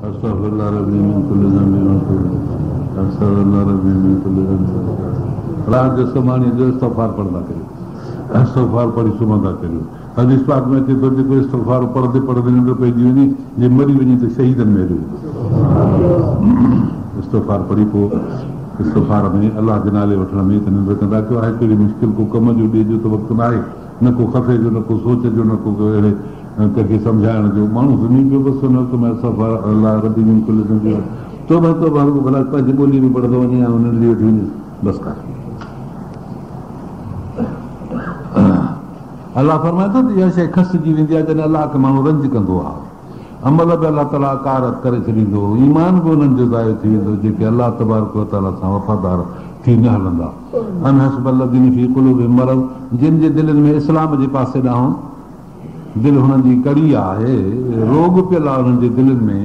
استغفر الله ربي من ڪل ذنب واتوب استغفر الله ربي من ڪل ذنب. رات جو سمهاڻيء جو استغفار پڙهندا ڪريو، استغفار پڙهي سمهندا ڪريو. حديث پاڪ ۾ اچي ٿو جيڪو استغفار پڙهندي پڙهندي ننڊ پئجي وڃي، جي مري وڃي ته شهيدن ۾ هليو ويندو. استغفار پڙهي پوء استغفار ۾ الله جي نالي وٺڻ ۾ ته ننڊ ڪندا ڪيو. آهي ڪهڙي مشڪل، ڪو ڪم جو ٻئي جو ته وقت ناهي، نه ڪو خفي جو، نه ڪو سوچ جو، نه ڪو اهڙي ڪنهن کي سمجهائڻ جو. ماڻهو سمهي پيو بس ان وقت ۾ استغفر الله ربي من ڪل ذنب توبه توبه رڳو ڀلا پنهنجي ٻولي ۾ پڙهندو وڃي ۽ ننڊ وٺي وڃي بس ڪافي. الله فرمائي ٿو ته اها شيء کسجي ويندي آهي جڏهن الله کي ماڻهو رنج ڪندو آهي. عمل به الله تعاليٰ اڪارت ڪري ڇڏيندو، ايمان به انهن جو ضايع ٿي ويندو جيڪي الله تبارڪ وتعاليٰ سان وفادار ٿي نه هلندا. ام حسب الذين في قلوبهم مرض جن جي دلين ۾ اسلام جي پاسي ڏانهن دل هنن جي ڪڙي آهي، روڳ پيل آهي انهن جي دلين ۾،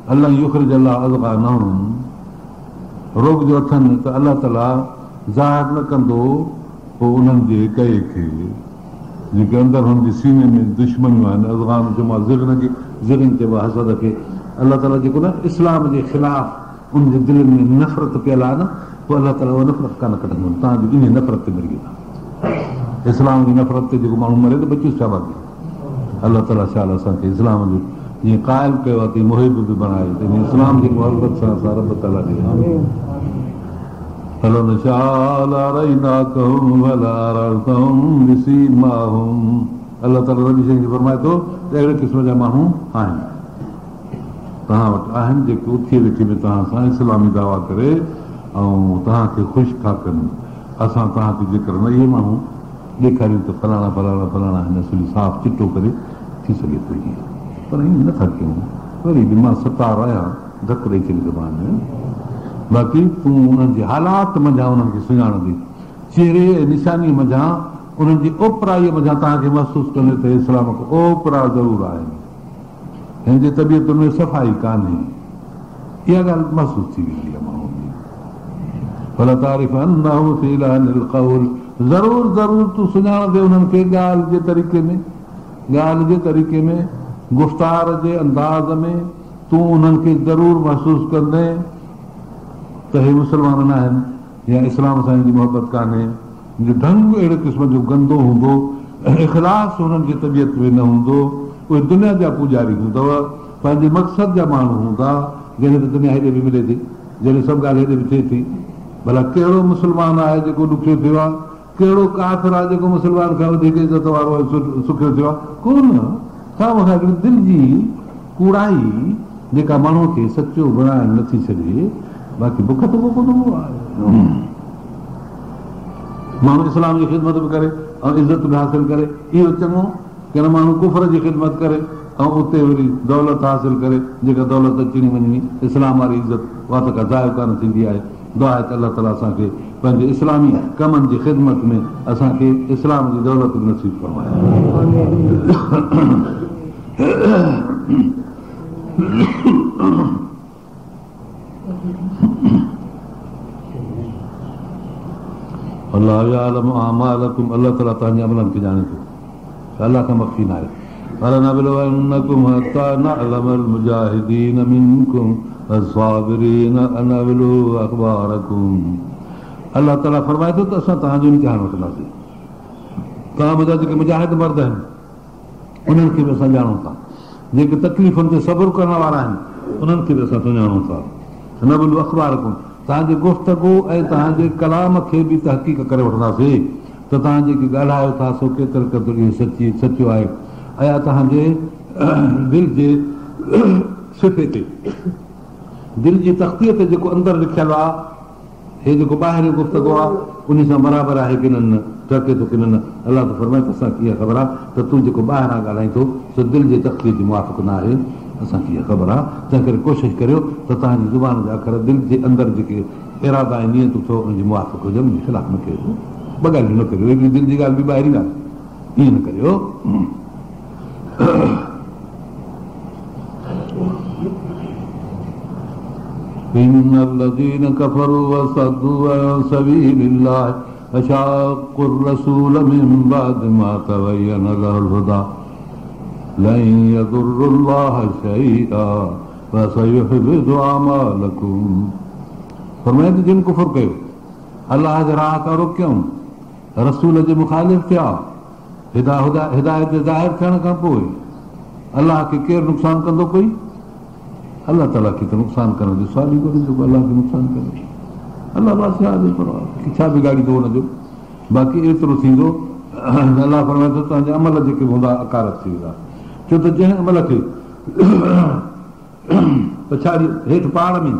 ان لن يخرج الله اضغانهم روڳ جو اٿن ته الله تعاليٰ ظاهر نه ڪندو پوء انهن جي ڪئي کي، جيڪي اندر هنن جي سيني ۾ دشمنيون آهن، اضغان چئبو آهي ضغن کي، ضغن چئبو آهي حسد کي، الله تعاليٰ جيڪو نه اسلام جي خلاف انهن جي دلين ۾ نفرت پيل آهي نه، پوء الله تعاليٰ اها نفرت ڪانه ڪڍندو، توهان جو انهيء نفرت تي مري ويندا. اسلام جي نفرت تي جيڪو ماڻهو مري ته بچيس ڇا باقي؟ الله تعاليٰ شال اسان کي اسلام جو جيئن قائل ڪيو آهي تيئن محب به بڻائي ته انهيء اسلام جي محبت سان اسان رب تعاليٰ ڏي وڃون. ولو نشاء لاريناڪهم ولعرفتهم بسيماهم الله تعاليٰ نبي سائين کي فرمائي ٿو ته اهڙي قسم جا ماڻهو آهن توهان وٽ آهن جيڪي اٿي ويٺي ۾ توهان سان اسلامي دعويٰ ڪري ۽ توهان کي خوش ٿا ڪن. اسان توهان کي جيڪر نه اهي ماڻهو ڏيکاريون ته فلاڻا فلاڻا فلاڻا آهن اصلي صاف چٽو ڪري ٿي سگهي ٿو ائين پر ائين نه ٿا ڪيون وري به مان ستار آهيان ڌڪ ڏئي ڇڏيندومان باقي تون انهن جي حالات منجهان انهن کي سڃاڻندين چهري ۽ نشانيء منجهان انهن جي اوپرائيء منجهان توهان کي محسوس ڪندين ته هي اسلام کان اوپرا ضرور آهن هن جي طبيعتن ۾ صفائي ڪانهي. اها ڳالهه محسوس ٿي ويندي آهي ماڻهوء کي. ولتعرفنهم في لحن القول ضرور ضرور تون سڃاڻندين انهن کي ڳالهه جي طريقي ۾، ڳالهه جي طريقي ۾، گفتار جي انداز ۾ تون انهن کي ضرور محسوس ڪندين ته هي مسلمان ناهن يا اسلام سان هن جي محبت ڪانهي. هن جو ڍنگ اهڙي قسم جو گندو هوندو، اخلاص هنن جي طبيعت ۾ نه هوندو، اهي دنيا جا پوڄاري هوندؤ، پنهنجي مقصد جا ماڻهو هوندا، جڏهن ته دنيا هيڏي به ملي ٿي، جڏهن سڀ ڳالهه هيڏي به ٿئي ٿي، ڀلا ڪهڙو مسلمان آهي جيڪو ڏکيو ٿيو آهي؟ ڪهڙو ڪافر آهي جيڪو مسلمان کان وڌيڪ عزت وارو ۽ سکيو ٿيو آهي؟ ڪو نه. خوامخواه هڪڙي دل جي ڪوڙائي جيڪا ماڻهوء کي سچو بڻائڻ نٿي ڇڏي، باقي بک ته ڪو ڪونه ٿو آهي. ماڻهو اسلام جي خدمت به ڪري ۽ عزت به حاصل ڪري، اهو چڱو ڪين ماڻهو ڪفر جي خدمت ڪري ۽ اتي وري دولت حاصل ڪري، جيڪا دولت اچڻي وڃڻي، اسلام واري عزت اها ته ڪا ضايع ڪانه ٿيندي آهي. دعا آهي ته الله تعاليٰ اسان کي پنهنجي اسلامي ڪمن جي خدمت ۾ اسان کي اسلام جي دولت به نصيب فرمائي. الله يعلم اعمالڪم الله تعاليٰ توهان جي عملن کي ڄاڻي ٿو الله کان مخفي نه آهي ولنبلونڪم حتي نعلم المجاهدين منڪم والصابرين ونبلو اخبارڪم الله تعاليٰ فرمائي ٿو ته اسان توهان جو امتحان وٺنداسين توهان منجهان جيڪي مجاهد مرد آهن انهن کي به اسان ڄاڻون ٿا. جيڪي تڪليفن تي صبر ڪرڻ وارا آهن، انهن کي به اسان سڃاڻون ٿا. نبلو اخبارڪم، توهان جي گفتگو ۽ توهان جي ڪلام کي به تحقيق ڪري وٺنداسين ته توهان جيڪي ڳالهايو ٿا سو ڪيتري قدر اهو سچي سچو آهي. آيا توهان جي دل جي صفحي تي، دل جي تختيء تي جيڪو اندر لکيل آهي، هي جيڪو ٻاهريون گفتگو آهي، انهي سان برابر آهي ڪي نه، ٺهڪي ٿو ڪي نه؟ الله ٿو فرمائي ته اسان کي اها خبر آهي ته تون جيڪو ٻاهران ڳالهائين ٿو، سو دل جي تختيء جي موافق نه آهي. اسان کي اها خبر آهي، تنهنڪري ڪوشش ڪريو ته توهان جي زبان جا اکر دل جي اندر جيڪي ارادا ۽ نيتون اٿو، ان جي موافق هجن، ان جي خلاف نه ڪيو. ٻه ڳالهيون نه ڪريو، هڪڙي دل جي ڳالهه ٻي ٻاهرين ڳالهه، ائين نه ڪريو. ان الذين ڪفروا وصدوا عن سبيل الله وشاقوا الرسول من بعد ما تبين له الهدي لن يضروا الله شيئا فسيحبط اعمالڪم فرمائي ته جن ڪفر ڪيو، الله جي راهه کان روڪيائون، رسول جي مخالف ٿيا، هدايت جي ظاهر ٿيڻ کان پوء الله کي ڪير نقصان ڪندو ڪوئي؟ الله تعاليٰ کي ته نقصان ڪرڻ جو سوال ئي ڪونهي جيڪو الله کي نقصان ڪري. الله بادشاهه جي پرواهه ڇا بگاڙيندو ان جو؟ باقي ايترو ٿيندو ته الله فرمائي ٿو توهان جا عمل جيڪي به هوندا اڪارت ٿي ويندا ڇو ته جنهن عمل کي پڇاڙي هيٺ پاڙ ۾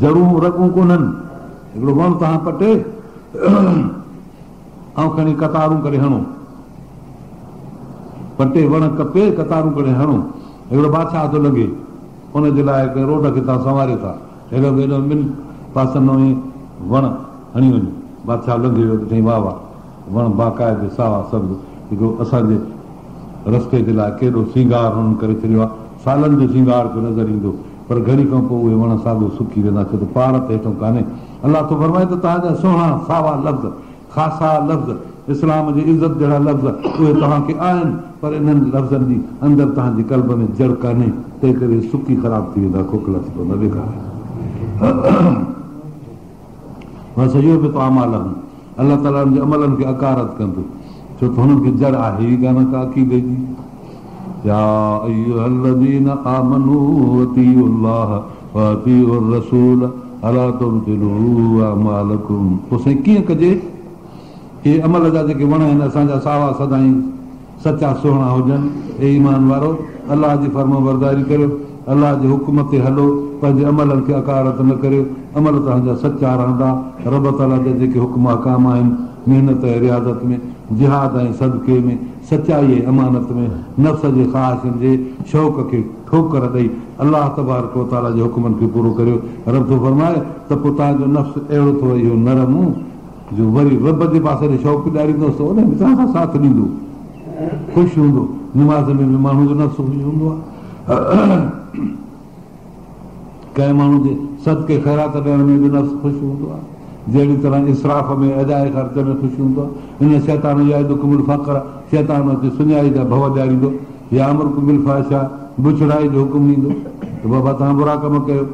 جڙون رڳون ڪونهن هڪڙو وڻ توهان پٽي ۽ کڻي قطارون ڪري هڻو پٽي وڻ ڪپي قطارون ڪري هڻو هڪڙو بادشاهه ٿو لنگهي ان جي لاء ڪنهن روڊ کي توهان سنواريو ٿا هيڏو هيڏو ٻن پاسن ۾ وڻ هڻي وڃو. بادشاهه لنگهي ويو ته چيائين واهه واهه، وڻ باقاعدي ساوا سبز، جيڪو اسان جي رستي جي لاء ڪيڏو سينگار هنن ڪري ڇڏيو آهي. سالن جو سينگار پيو نظر ايندو، پر گهڙي کان پوء اهي وڻ ساڳو سڪي ويندا، ڇو ته پاڙ ته هيٺئون ڪانهي. الله ٿو فرمائي ته توهان جا سهڻا ساوا لفظ، خاصا لفظ، اسلام جي عزت جهڙا لفظ اهي توهان کي آهن پر انهن لفظن جي اندر توهان جي قلب ۾ جڙ ڪانهي تنهنڪري اهي سڪي خراب ٿي ويندا کوکلا ٿي پوندا بيڪار فسيحبط اعمالهم الله تعالي انهن جي عملن کي اڪارت ڪندو ڇو ته هنن کي جڙ آهي ئي ڪانه ڪا عقيدي جي يا ايها الذين آمنوا اطيعوا الله واطيعوا الرسول ولا تبطلوا اعمالڪم پوء سائين ڪيئن ڪجي اهي عمل جا جيڪي وڻ آهن اسان جا ساوا سدائين سچا سهڻا هجن اي ايمان وارو الله جي فرمانبرداري ڪريو الله جي حڪم تي هلو پنهنجي عملن کي اڪارت نه ڪريو عمل توهان جا سچا رهندا رب تعاليٰ جا جيڪي حڪم احڪام آهن محنت ۽ رياضت ۾ جهاد ۽ صدقي ۾ سچائي ۽ امانت ۾ نفس جي خواهشن جي شوق کي ٺوڪر ڏئي الله تبارڪ و تعاليٰ جي حڪمن کي پورو ڪريو. رب ٿو فرمائي ته پوء توهان جو نفس اهڙو اٿو اهو نرم جو وري رب جي پاسي ڏي شوق ڏياريندوس ته ان ۾ توهان سان ساٿ ڏيندو خوش هوندو. نماز ۾ به ماڻهو جو نفس خوش هوندو آهي. ڪنهن ماڻهو جي صدقي خيرات ڏيڻ ۾ به نفس خوش هوندو آهي، جهڙي طرح اسراف ۾ اجائي خرچ ۾ خوش هوندو آهي. ان الشيطان يعدڪم الفقر، شيطان اچي سڃائي جا ڀؤ ڏياريندو، يامرڪم بالفحشاء، بڇڙائي جو حڪم ڏيندو ته بابا توهان برا ڪم ڪيو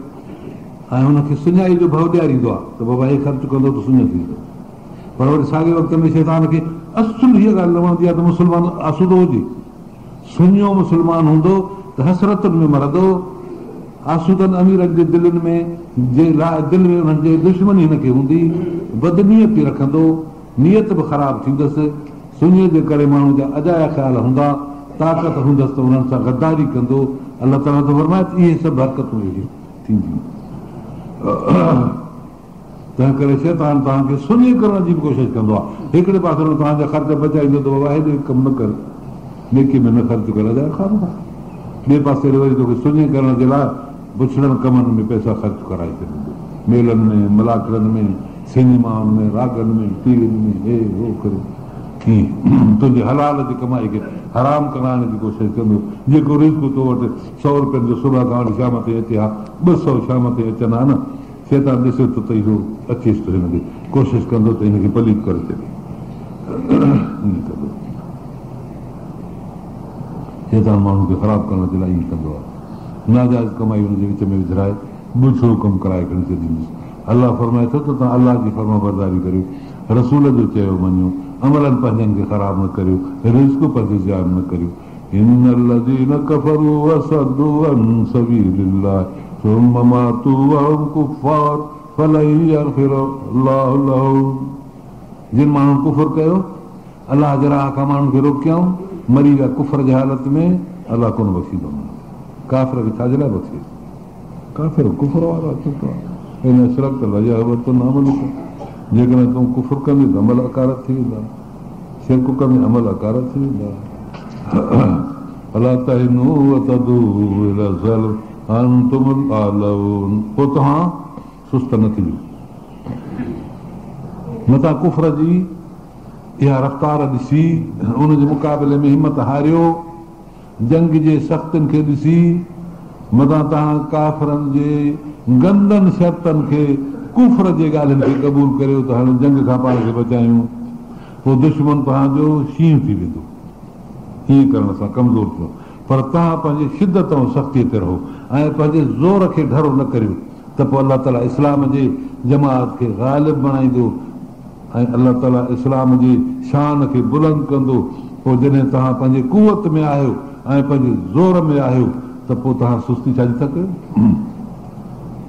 ۽ هن کي سڃائي جو ڀؤ ڏياريندو آهي ته بابا هي خرچ ڪندو ته سڃو ٿي ويندو. پر وري ساڳئي وقت ۾ شيطان کي اصل هيء ڳالهه نه وڻندي آهي ته مسلمان آسودو هجي. سڃو مسلمان هوندو ته حسرتن ۾ مرندو. آسودن اميرن جي دلين ۾ جي لاء دل ۾ انهن جي دشمني هن کي هوندي، بدنيتي رکندو، نيت به خراب ٿيندس. سڃي جي ڪري ماڻهو جا اجايا خيال هوندا، طاقت هوندس ته انهن سان غداري ڪندو. الله تعاليٰ ٿو فرمائي ته اهي سڀ حرڪتون اهڙيون ٿينديون. تنهن ڪري شيطان توهان کي سڃي ڪرڻ جي به ڪوشش ڪندو آهي. هڪڙي پاسي ۾ توهان جا خرچ بچائيندو ته بابا هيڏي ڪم نه ڪر، نيڪي ۾ نه خرچ ڪر اجايو خوامخواه. ٻئي پاسي ڏي وري توکي سڃي ڪرڻ جي لاء بڇڙن ڪمن ۾ پئسا خرچ ڪرائي ڇڏيندو. ميلن ۾، ملاکڙن ۾، سئنيمائن ۾، راڳن ۾، ٽي وين ۾ هي هو ڪري ائين تنهنجي حلال جي ڪمائي کي حرام ڪرائڻ جي ڪوشش ڪندو. جيڪو رزق تو وٽ سؤ روپين جو صبح کان وٺي شام تائين اچي ها، 200 شام تائين اچن ها نه. شيطان ڏسي ٿو ته اهو اچيس ٿو هن ڏي ڪوشش ڪندو ته هن کي پليت ڪري ڇڏي. ائين ڪندو. شيطان ماڻهو کي خراب ڪرڻ جي لاء ائين ڪندو آهي. ناجائز ڪمائي هن جي وچ ۾ وجهرائي بڇڙو ڪم ڪرائي کڻي ڇڏيندس. الله فرمائي ٿو ته توهان الله جي فرمانبرداري ڪريو، رسول جو چيو مڃو، عملن پنهنجن کي خراب نه ڪريو، رزق پنهنجو زيان نه ڪريو. ان الذين ڪفروا وصدوا عن سبيل الله ثم ماتوا وهم ڪفار فلن يغفر الله لهم جن ماڻهن ڪفر ڪيو الله جي راهه کان ماڻهن کي روڪيائون مري ويا ڪفر جي حالت ۾ الله ڪونه بخشيندو انهن کي ڪافر کي ڇا جي لاء بخشي ڪافر ڪفر وارو ڇٽو آهي لئن اشرڪت ليحبطن عملڪ جيڪڏهن تون ڪفر ڪندين ته عمل اڪارت ٿي ويندا شرڪ ڪندين عمل اڪارت ٿي ويندا. ولا تهنوا وتدعوا الي السلم وانتم الاعلون پوء توهان سست نه ٿجو متان ڪفر جي اها رفتار ڏسي ان جي مقابلي ۾ همت هاريو جنگ جي سختين کي ڏسي متان توهان ڪافرن جي گندن شرطن کي ڪفر جي ڳالهين کي قبول ڪريو ته هاڻي جنگ کان پاڻ کي بچايون پوء دشمن توهان جو شينهن ٿي ويندو. ائين ڪرڻ سان ڪمزور ٿيو. پر توهان پنهنجي شدت ۽ سختيء تي رهو ۽ پنهنجي زور کي ڍرو نه ڪريو ته پوء الله تعاليٰ اسلام جي جماعت کي غالب بڻائيندو ۽ الله تعاليٰ اسلام جي شان کي بلند ڪندو. پوء جڏهن توهان پنهنجي قوت ۾ آهيو ۽ پنهنجي زور ۾ آهيو ته پوء توهان سستي ڇا جي ٿا ڪيو؟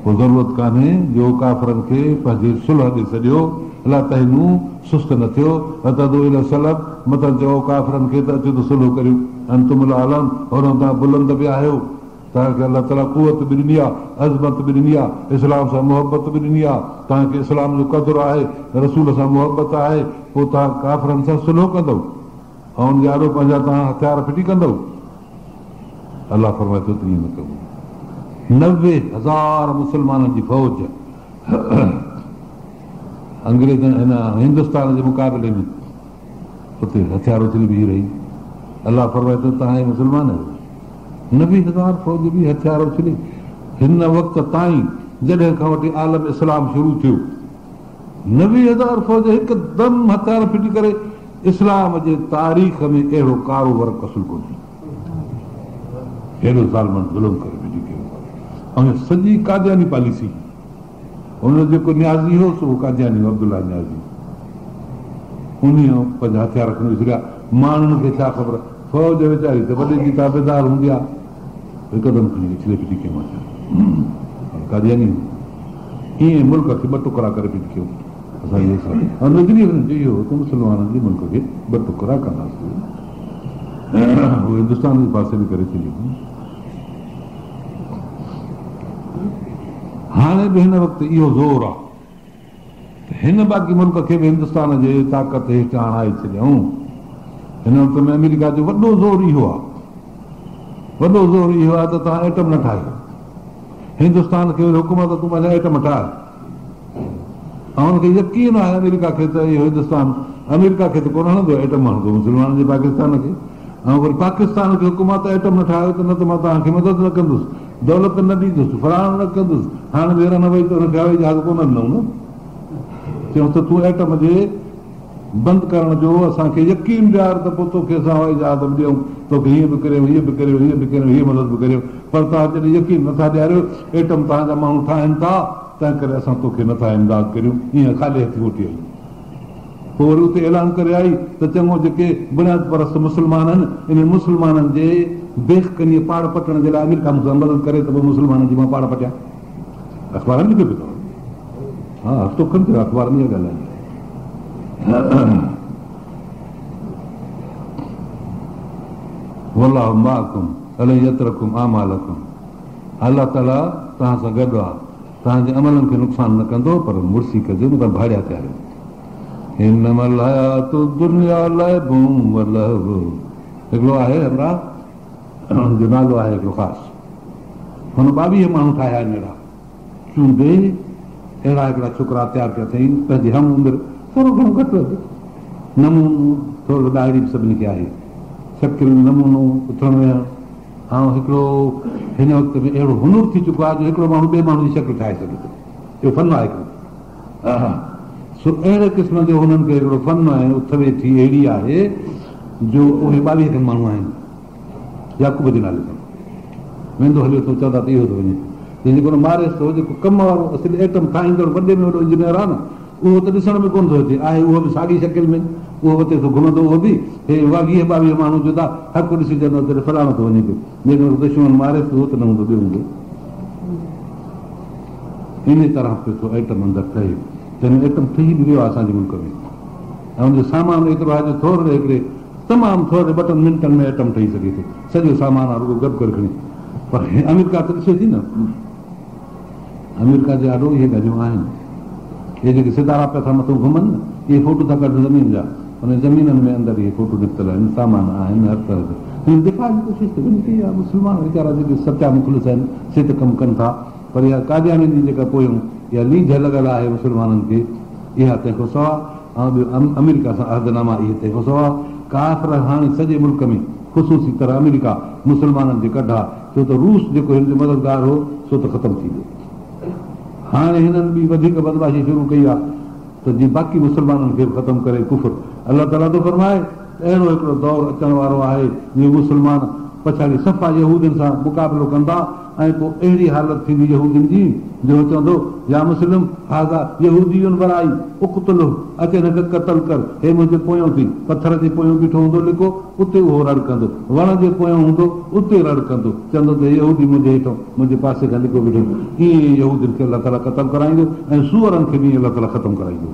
پوء ضرورت ڪانهي جو ڪافرن کي پنهنجي صلح ڏي سڏيو، لا تهنوا، سست نه ٿيو، وتدعوا الي السلم، متان چئو ڪافرن کي ته اچو ته صلح ڪريون، انتم الاعلون، هوڏانهن توهان بلند به آهيو، توهان کي الله تعاليٰ قوت به ڏني آهي، عظمت به ڏني آهي، اسلام سان محبت به ڏني آهي، توهان کي اسلام جو قدر آهي، رسول سان محبت آهي، پوء توهان ڪافرن سان صلح ڪندؤ ۽ ان جي آڏو پنهنجا توهان هٿيار ڦٽي ڪندؤ؟ الله فرمائي ٿو ته ائين نه ڪبو. 90,000 مسلمانن جي فوج انگريزن هن هندستان جي مقابلي ۾ اتي هٿيار اڇلي بيهي رهي. الله فرمائي ٿو توهان ئي مسلمان آهيو. 90,000 فوج به هٿيار اڇلي هن وقت تائين جڏهن کان وٺي عالم اسلام شروع ٿيو 90,000 فوج هڪدم هٿيار ڦٽي ڪري اسلام جي تاريخ ۾ اهڙو ڪارو ورق اصل ڪونهي. هيڏو ظالمن ظلم ڪري ڦٽي ڪيو ۽ سڄي قادياني پاليسي هن جو جيڪو نيازي هو سو قادياني هو عبدالله نيازي انهيء پنهنجا هٿيار کڻي اڇليا ماڻهن کي ڇا خبر فوج ويچاري ته وڏي جي تابعدار هوندي آهي هڪدم کڻي اڇلي ڦٽي ڪيو هٿيار قادياني هو ائين ملڪ کي ٻه ٽڪرا ڪري ڦٽي ڪيو اسان جي نظريي هنن جو اهو هو ته مسلمانن جي ملڪ کي ٻه ٽڪرا ڪنداسين هو هندستان جي پاسي به ڪري ڇڏيو. هاڻي به هن وقت اهو زور آهي ته هن باقي ملڪ کي به هندستان جي طاقت هيٺ آڻائي ڇڏيائون. هن وقت ۾ آمريڪا جو وڏو زور اهو آهي، وڏو زور اهو آهي ته توهان ايٽم نه ٺاهيو. هندستان کي وري حڪم آهي ته تون پنهنجا ايٽم ٺاهه. ۽ ان کي يقين آهي آمريڪا کي ته اهو هندستان آمريڪا کي ته ڪونه هڻندو ايٽم هڻندو مسلمانن جي پاڪستان کي ۽ وري پاڪستان کي حڪم آهي ته ايٽم نه ٺاهيو ته نه ته مان توهان کي مدد نه ڪندس دولت نه ڏيندس فلاڻو نه ڪندس هاڻي به ايران وئي ته هن کي هوائي جهاز ڪونه ڏنائون نه چيو ته تون ايٽم جي بند ڪرڻ جو اسان کي يقين ڏيار ته پوء توکي اسان هوائي جهاز به ڏيون، توکي هيئن به ڪريون، هيئن به ڪريون، هيئن به ڪريون، هيء مدد به ڪريون، پر توهان جڏهن يقين نٿا ڏياريو، ايٽم توهان جا ماڻهو ٺاهين ٿا، تنهنڪري اسان توکي نٿا امداد ڪريون. ائين خالي هٿ موٽي آئي. پوء وري اتي اعلان ڪري آئي ته چڱو جيڪي بنياد پرست مسلمان آهن، انهن مسلمانن جي بيخ ڪنيء پاڙ پٽڻ جي لاء آمريڪا مون سان مدد ڪري ته پوء مسلمانن جي مان پاڙ پٽيان. اخبارن ۾ لکيو پيو اٿو. ها هفتو کن ٿيو اخبار ۾ اها ڳالهه آئي. والله معڪم ولن يترڪم اعمالڪم الله تعالي توهان سان گڏ آهي توهان جي عملن کي نقصان نه ڪندو پر مڙسي ڪجو متان ڀاڙيا ٿياريو انما الحيات الدنيا لعب ولهو هڪڙو آهي همراهه جو نالو آهي هڪڙو خاص هن 22 ماڻهو ٺاهيا آهن اهڙا چونڊي اهڙا هڪڙا ڇوڪرا تيار ڪيا اٿائين، پنهنجي هم عمر، ٿورو گهڻو گهٽ وڌ، نمونو ٿورو ڏاڙهي به سڀني کي آهي، شڪل نمونو اٿڻ ويهڻ ۽ هڪڙو هن وقت ۾ اهڙو هنر ٿي چڪو آهي جو هڪڙو ماڻهو ٻئي ماڻهو جي شڪل ٺاهي سگهي ٿو، اهو فن آهي هڪڙو. سو اهڙي قسم جو هنن کي هڪڙو فن ۽ اٿ ويٺي اهڙي آهي جو اهي 22 کن ماڻهو آهن. يعقوب جي نالي سان ويندو هليو ٿو چوندا ته اهو ٿو وڃي جنهن جيڪو ماريس ٿو جيڪو ڪم وارو اصل ايٽم ٺاهيندڙ وڏي ۾ وڏو انجنيئر آهي نه اهو ته ڏسڻ ۾ ڪونه ٿو اچي آهي اهو به ساڳي شڪل ۾ اهو وتي ٿو گهمندو اهو به هي 20 22 ماڻهو جدا هر ڪو ڏسي چوندو ته فلاڻو ٿو وڃي پيو جيڪڏهن دشمن ماريس ٿو ته نه هوندو ٻيو هوندو ان طرح پيو ٿو ايٽم اندر ٺهي تنهن ايٽم ٺهي به ويو آهي اسان جي ملڪ ۾ ۽ ان جو سامان ايترو آهي جو ٿورڙي هڪڙي تمام ٿورڙي ٻه ٽن منٽن ۾ ايٽم ٺهي سگهي ٿو. سڄو سامان آ رڳو گڏ ڪري کڻي. پر آمريڪا ته ڏسي ٿي نه. آمريڪا جي آڏو اهي ڳالهيون آهن. اهي جيڪي ستارا پيا ٿا مٿو گهمن نه، اهي فوٽو ٿا ڪڍن زمين جا. انهن زمينن ۾ اندر اهي فوٽو نڪتل آهن، سامان آهن هر طرح جا. هن دفاع جي ڪوشش ته گهڻي ڪئي آهي. مسلمان ويچارا جيڪي سچا مخلص آهن، سي ته ڪم ڪن ٿا. پر اها قاديانين جي جيڪا پويون اها ليجهه لڳل آهي مسلمانن کي، اها تنهن کان سواء ۽ ٻيو آمريڪا سان عهدناما اهي تنهن کان سواء ڪافر هاڻي سڄي ملڪ ۾ خصوصي طرح آمريڪا مسلمانن جي ڪڍ آ ڇو ته روس جيڪو هن جو مددگار هو سو ته ختم ٿي ويو هاڻي هنن ٻي وڌيڪ بدمعاشي شروع ڪئي آ ته جيئن باقي مسلمانن کي به ختم ڪري ڪفر الله تعاليٰ ٿو فرمائي ته اهڙو هڪڙو دور اچڻ وارو آهي جو مسلمان پڇاڙي صفا يهودين سان مقابلو ڪندا ۽ پوء اهڙي حالت ٿيندي يهودين جي جو هو چوندو، يا مسلم هذا يهودي ورائي اقتله اچ هن کي قتل ڪر، هي منهنجي پويون ٿي، پٿر جي پويون بيٺو هوندو لڪو، اتي اهو رڙ ڪندو، وڻ جي پويون هوندو، اتي رڙ ڪندو، چوندو ته هي يهودي منهنجي هيٺون، منهنجي پاسي کان لڪو بيٺو. ائين ئي يهودين کي الله تعاليٰ قتل ڪرائيندو ۽ سوئرن کي به ائين الله تعاليٰ ختم ڪرائيندو.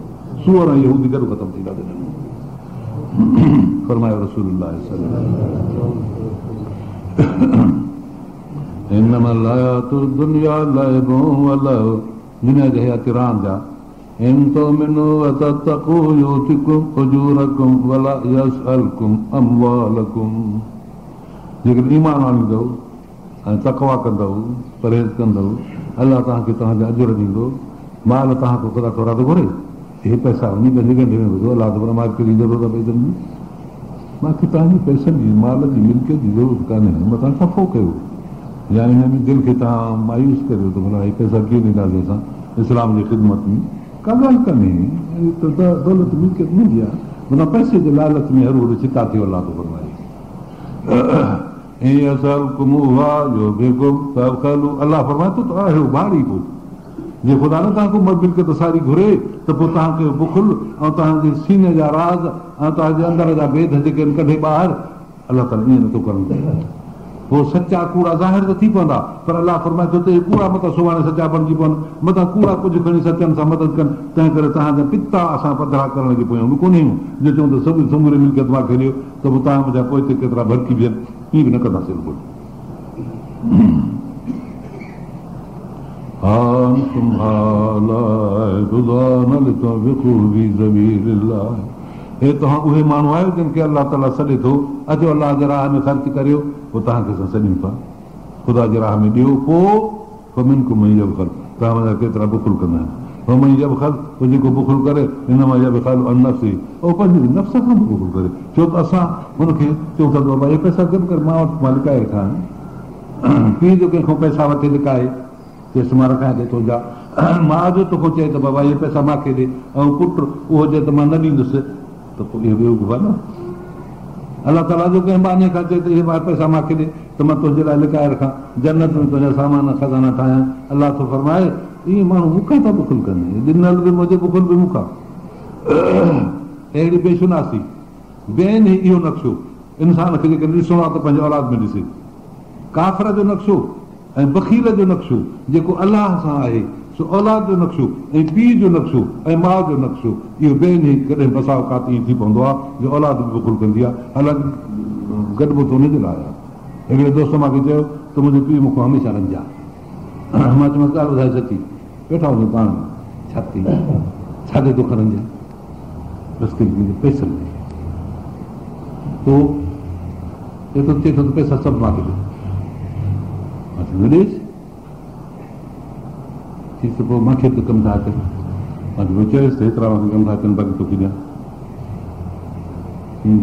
سوئر ۽ يهودي گڏ ختم ٿيندا دنيا مان. فرمايو رسول الله صلي الله عليه وسلم انما الحياة الدنيا لعب ولهو دنيا جي حياتي راند آ ان تؤمنوا وتتقوا يؤتڪم اجورڪم ولا يسألڪم اموالڪم جيڪڏهن ايمان آڻيندؤ ۽ تقويٰ ڪندؤ، پرهيز ڪندؤ، الله توهان کي توهان جا اجر ڏيندو، مال توهان کان خدا ٿورا ٿو گهري، اهي پئسا وڃي پنهنجي ڳنڍ ۾ ٻڌو، الله ٿو فرمائي ڪهڙي ضرورت آهي پئسن جي، مان کي توهان جي پئسن جي، مال جي، ملڪيت جي ضرورت ڪانهي، متان خفو ڪيو يا ان ۾ دل کي توهان مايوس ڪريو ته ڀلا اهي پئسا ڪيئن ڏينداسين اسان اسلام جي خدمت ۾، ڪا ڳالهه ڪانهي، هي ته دولت ملڪيت منهنجي آهي، متان پئسي جي لالچ ۾ هروڀرو ڇتا ٿيو، الله ٿو فرمائي. ان يسألڪموها يحفڪم فتبخلوا الله فرمائي ٿو ته آهيو ڀاڙي پوء جي خدا نه توهان کان ملڪيت ساري گهري ته پوء توهان ڪيو بخل ۽ توهان جي سيني جا راز ۽ توهان جي اندر جا ڀيد جيڪي آهن ڪڍي ٻاهر الله تعاليٰ ائين نٿو ڪرڻ چاهي پوء سچا ڪوڙا ظاهر ته ٿي پوندا پر الله فرمائي ٿو ته اهي ڪوڙا متان سڀاڻي سچا بڻجي پون متان ڪوڙا ڪجهه کڻي سچن سان مدد ڪن تنهن ڪري توهان جا پتا اسان پڌرا ڪرڻ جي پويان به ڪونهيون جو چون ته سڀ سموري ملڪيت مان کي ڏيو ته پوء توهان منجهان پوئتي ڪيترا ڀڙڪي بيهن، ائين به نه ڪنداسين بلڪل. ها انتم هؤلاء تدعون لتنفقوا في سبيل الله هي توهان اهي ماڻهو آهيو جن کي الله تعاليٰ سڏي ٿو، اچو الله جي راهه ۾ خرچ ڪريو، پوء توهان کي اسان سڏيون ٿا خدا جي راهه ۾ ڏيو، پوء فمنڪم من يبخل توهان منجهان ڪيترا بخل ڪندا آهن. ومن يبخل پوء جيڪو بخل ڪري انما يبخل عن نفسه اهو پنهنجي نفس کان ٿو بخل ڪري ڇو ته اسان هن کي چئون ٿا ته بابا اهي پئسا گڏ ڪر مان وٽ مان لڪائي رکيا آهن پيء جو ڪنهن کان پئسا وٺي لڪائي چيس مان رکان ٿو تنهنجا ماء جو توکان چئي ته بابا اهي پئسا مان کي ڏي ۽ پٽ اهو چئي ته مان نه ڏيندس ته پوء اهو بيوقوف آهي نه. الله تعاليٰ جو ڪنهن ٻانهي کان چئي ته اهي پئسا مان کي ڏي ته مان تنهنجي لاء لڪائي رکان، جنت ۾ تنهنجا سامان خزانا ٺاهيان. الله ٿو فرمائي، اهي ماڻهو مون کان ٿا بخل ڪن، ڏنل به منهنجو بخل به مون کان. اهڙي بي شناسي، بعينه اهو نقشو انسان کي جيڪڏهن ڏسڻو آهي ته پنهنجي اولاد ۾ ڏسي. ڪافر جو نقشو ۽ بخيل جو نقشو جيڪو الله سان آهي سو اولاد جو نقشو ۽ پيء جو نقشو ۽ ماء جو نقشو اهو بعينه ڪڏهن بسا اوقات ائين ٿي پوندو آهي جو اولاد به بخل ڪندي آهي حالانڪ گڏبو ته ان جي لاء آهي. هڪڙي دوست مان کي چيو ته منهنجو پيء مون کان هميشه رنج آهي. مان چيومانس ڳالهه ٻڌاء سچي ويٺا هجون پاڻ ۾ ڇا ٿي ڇا تي توکان رنج آهي؟ بس پئسن تي پوء چئي ٿو چئي ٿو ته پئسا سڀ مان کي ڏي. مان چيو نه ڏيس. چيس ته پوء مان کي به ته ڪم ٿا اچن. مان چيو چيس ته هيترا مان کي ڪم ٿا اچن باقي توکي ڏيان.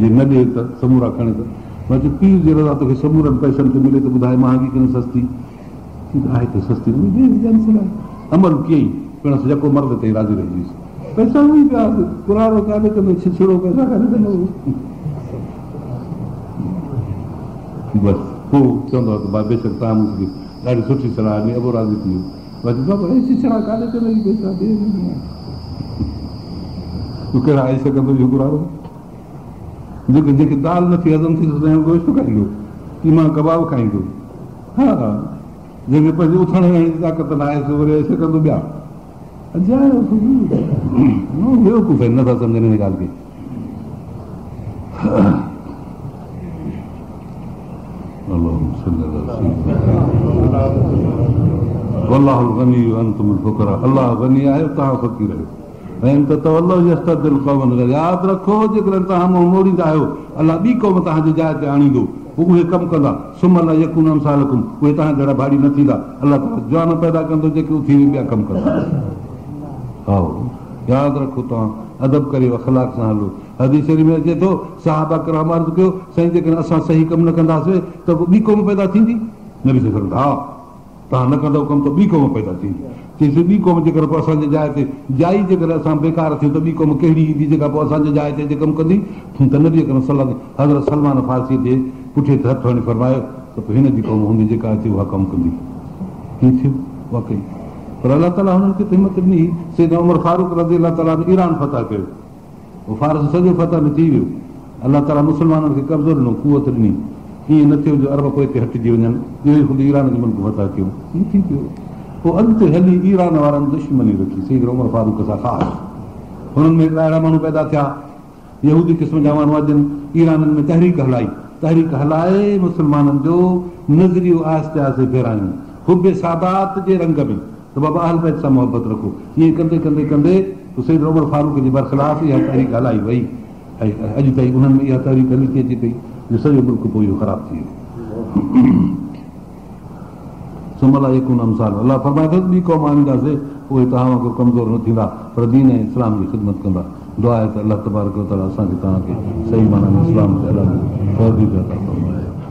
جي نه ڏي ته سمورا کڻي ته. مان چيو پيء جي رضا توکي سمورن پئسن تي ملي ته ٻڌاء مهانگي ڪي نه سستي. چي ته آهي ته سستي نه عمل ڪيائين پڻس يڪو مرد تائين راضي رهجي ويس. پئسا اهي پيا ڪراڙو ڪاڏي ڪندو ڇڇڙو پئسا ڪاڏي ڪندو. بس پوء چوندو هو ته ڀاء بيشڪ توهان مون کي ڏاڍي سٺي صلاح ڏني ابو راضي ٿي ويو. مان چيو بابا اهي ڇڇڙا ڪاڏي ڪندو اهي پئسا ڏي تون ڪهڙا عيش ڪندو اهو ڪراڙو جيڪي جنهن کي دال نٿي هضم ٿي سگهي گوشت کائيندو قيما ڪباب کائيندو ها جنهن کي پنهنجي اٿڻ ويهڻ جي طاقت نه آهي سو وري عيش ڪندو ٻيا اجايو بيوقوف آهن نٿا سمجهن هن ڳالهه کي والله الغني وانتم الفقراء الله غني آهي توهان فقير آهيو وان تتولوا يستبدل قوما غيرڪم ياد رکو جيڪڏهن توهان منهن موڙيندا آهيو الله ٻي قوم توهان جي جاء تي آڻيندو پوء اهي ڪم ڪندا ثم لا يڪونوا امثالڪم اهي توهان جهڙا ڀاڙي نه ٿيندا الله تعالي جوان پيدا ڪندو جيڪي اٿي ٻيا ڪم ڪندا هائو ياد رکو توهان ادب ڪريو اخلاق سان هلو حديث شريف ۾ اچي ٿو، صحابه ڪرام عرض ڪيو، سائين جيڪڏهن اسان صحيح ڪم نه ڪنداسين ته پوء ٻي قوم پيدا ٿيندي؟ نبي صلي الله عليه وسلم ها! توهان نه ڪندؤ ڪم ته ٻي قوم پيدا ٿيندي. چيسين ٻي قوم جيڪر پوء اسان جي جاء تي جائي جيڪڏهن اسان بيڪار ٿيون ته ٻي قوم ڪهڙي ايندي جيڪا پوء اسان جي جاء تي اچي ڪم ڪندي؟ ته نبي اڪرم صلي الله حضرت سلمان فارسيء جي پٺيء تي هٿ هڻي فرمايو ته پوء هن جي قوم هوندي جيڪا اچي اها ڪم ڪندي. ائين ٿيو واقعي پر الله تعاليٰ هنن کي ته همت ڏني هئي. سيدنا عمر فاروق رضي الله تعاليٰ عنه ايران فتح ڪيو. اهو فارس سڄو فتح ۾ ٿي ويو. الله تعاليٰ مسلمانن کي قبضو ڏنو، قوت ڏني. ائين نه ٿيو جو عرب پوئتي هٽجي وڃن. اهو ئي خود ايران جو ملڪ فتح ٿيو. ائين ٿي پيو. پوء اڳتي هلي ايران وارن دشمني رکي سيدنا عمر فاروق سان خاص. هنن ۾ هڪڙا اهڙا ماڻهو پيدا ٿيا، يهودي قسم جا ماڻهو جن ايرانين ۾ تحريڪ هلائي. تحريڪ هلائي مسلمانن جو نظريو آهستي آهستي ڦيرايون. حب سادات جي رنگ ۾. ته بابا اهل بيت سان محبت رکو. ائين ڪندي ڪندي ڪندي پوء سيدنا عمر فاروق جي برخلاف اها تحريڪ هلائي وئي ۽ اڄ تائين انهن ۾ اها تحريڪ هلي ٿي اچي پئي جو سڄو ملڪ پوء اهو خراب ٿي ويو. ثم لا يڪونوا امثالڪم الله فرمائي ٿو ته ٻي قوم آڻينداسين اهي توهان وانگر ڪمزور نه ٿيندا پر دين ۽ اسلام جي خدمت ڪندا. دعا آهي ته الله تبارڪ وتعاليٰ اسان کي توهان کي صحيح معنيٰ ۾ اسلام تي هلڻ جي توفيق عطا فرمائي.